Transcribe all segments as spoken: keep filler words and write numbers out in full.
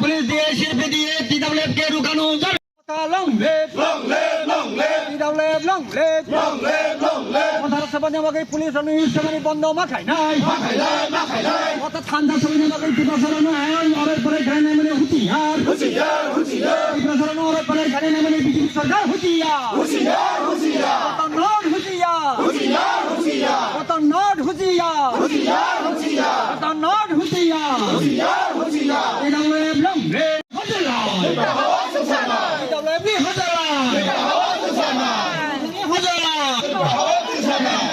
Police diye, C R P F diye, T W F ke rukano. Long live! Long live, long live! T W F long live! Long live, long live! Mothar sabani bagwi police rokni use khamani bondo ma khainai. Ma khainai, ma khainai! Mothar thanda sabani bagwi Tiprasarokno ayon oret pore khainai mani hutiyar. Hutiyar, hutiyar! Tiprasarokno oret pore khainai mani B J P sarkar hutiyar. Hutiyar, hutiyar! Koto not hutiyar. Hutiyar, hutiyar! Koto not hutiyar. Hutiyar, hutiyar! Koto not hutiyar. Hutiyar, hutiyar! T W F long live! Hajala! T W F ni hajala! Hajala!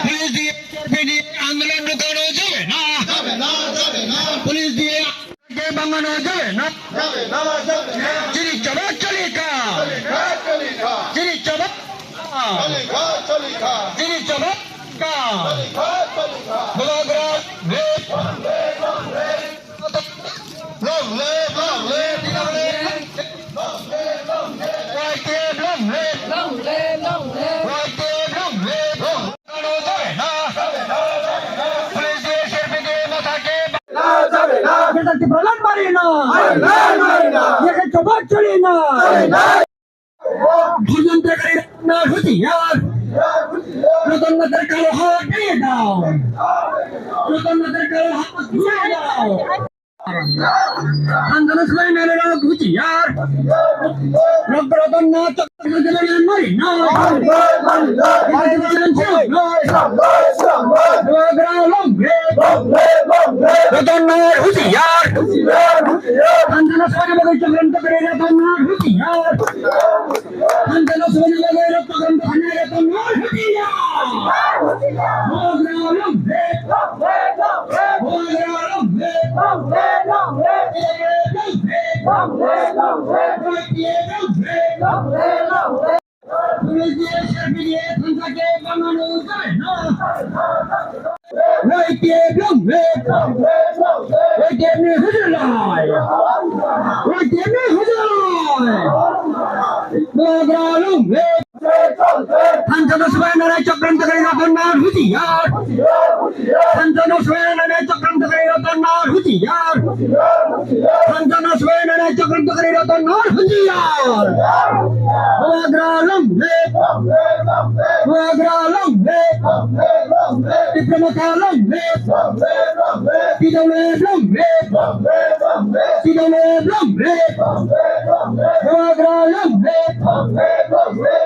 Police diye, C R P F diye andolon rukano jabe na! Police diye ke bangano jabe na! Chini chaba chalika! Chini chaba! Chini chaba ka! Bubagra, long live, long live, long live. Y T F long live. Long live, long live. Y T F long live. Long live. Police diye, C R P F diye, mothar ke. Greater Tipraland mari na. Ye ke choba choli na. Dhorjon Tripuri na hutiyar. Ratan Nathar kalo hat bhenge dao. Ratan Nathar kalo hat bhenge dao. Andolon swbai nai rok hutiyar. Ratan Nathar kalo hat bhenge dao. Bubagra long live. Ratan Nathar hutiyar. Andolon swbai nai rok hutiyar. Andolon swbai nai rok hutiyar. Bubagra long live. Bubagra long live. Thansa no swbai nai rok chokram takai ratan nar hutiyar. Thansa no swbai nai rok chokram takai ratan nar hutiyar. Thansa no swbai nai rok chokram takai ratan nar hutiyar. Bubagra long live. Bubagra long live. Tipra Motha long live. T W F long live. T W F long live. Bubagra long live.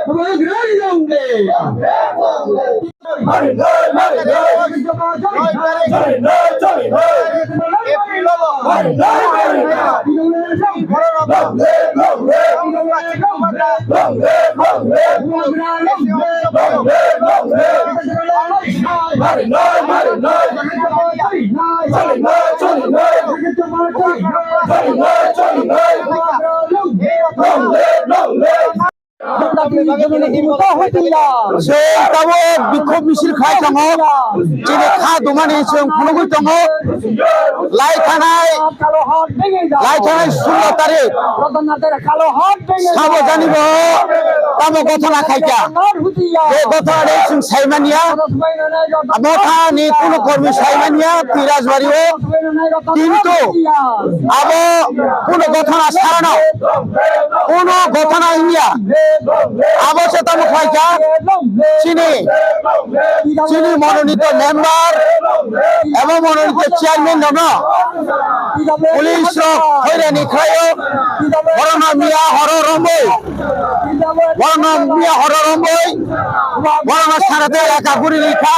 Bubagra long live. Mari noi, mari noi. Mari noi, mari noi. Mari noi, mari noi. Long live, long live. Long live, long live. Long live, long live. Mari noi, mari noi. Mari noi, mari noi. Mari noi, mari noi. Long live, long live. Chwng tabuk bikhub misil khai tongo, chini kha dumani chwng phunugwi tongo, lai thanai, lai thanai sullo tarik sabo jani bo tamo gothona khaikha, je gothona de chwng saimanya, mothani kunu kormi saimanya, Pirajbari o, kintu abo kunu gothona sarano, kunu gothona wngya. Abo se tamo khlaikha chini, chini mononito member ebo mononito chairman rokno police rok hoirani khlaio. Borokno miya horo romwi, borokno miya horo romwi, borokno sarate elaka guri rikha,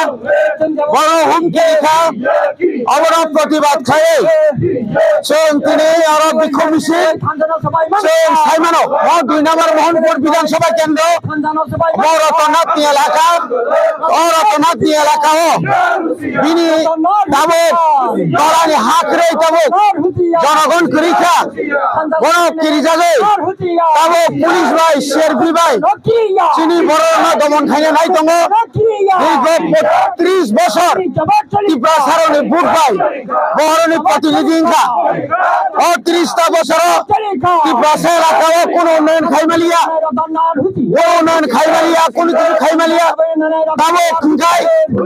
borokno humki rikha. Obono protibad khai chwng tini oro bikhuk misil chwng saimano, o dui number Mohanpur Bidhan Sabha Kendro, o Ratan Nath ni elaka, o Ratan Nath ni elaka o bini tabuk dorani ha kwrwi tabuk jonogon kwrwi kha, borok kirijagwi tabuk police bai, C R P bai chini borokno domon khaina nai tongo. Dirgho tris bosor Tiprasarokni vote bai borokni protinidhi wngkha. O tris ta bosoro Tiprasa elakao kunu unnayan khaimaliya, kunu unnayan khaimaliya, kunu kichu khaimaliya. Tabuk hwnkhe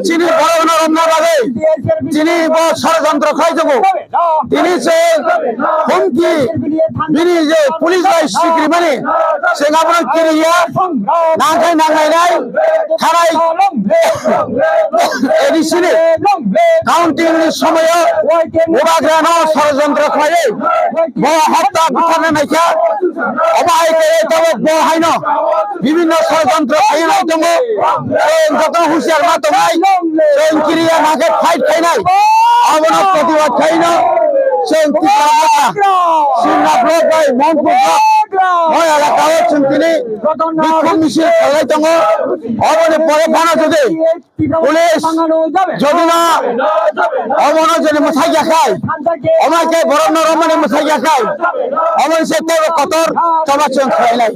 chini borokno romna bagwi chini bo sorojontro khlai tongo. Tini se Ki bini je police bai sikrimani, chwng abono kiriya, nangkhai nanglainai, thanai A D C ni counting ni somoyo bubagrano sorojontro khlaiwi bo hopta butharna naikha, obo hai khe tabuk bo haino bibinno sorojontro khlaiwi nai tongo. Chwng joto husiar ma tongnai, chwng kiriya nangkhe fight khainai, abono protibad khaino chwng Tipra Motha, Simna block bai Mohanpur block, moi elaka o chwng tini bikhuk misil khlai tongo. Oboni pore phano jodi police jodi no omono jodi mwthai ya khai, omo khe borok no romani mwthai ya khai, omo se tebo kotor choba chwng khlainai.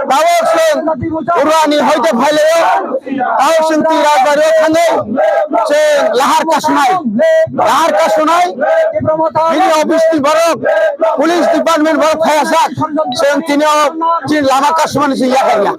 Tabuk chwng Urani hoite phailaio, tabuk chwng twi rajbari o thangwi chwng lahar kasunai, lahar kasunai. Bini office ni borok, police department borok phaiya sak, chwng tini o chini lama kasumani chwng yakarya.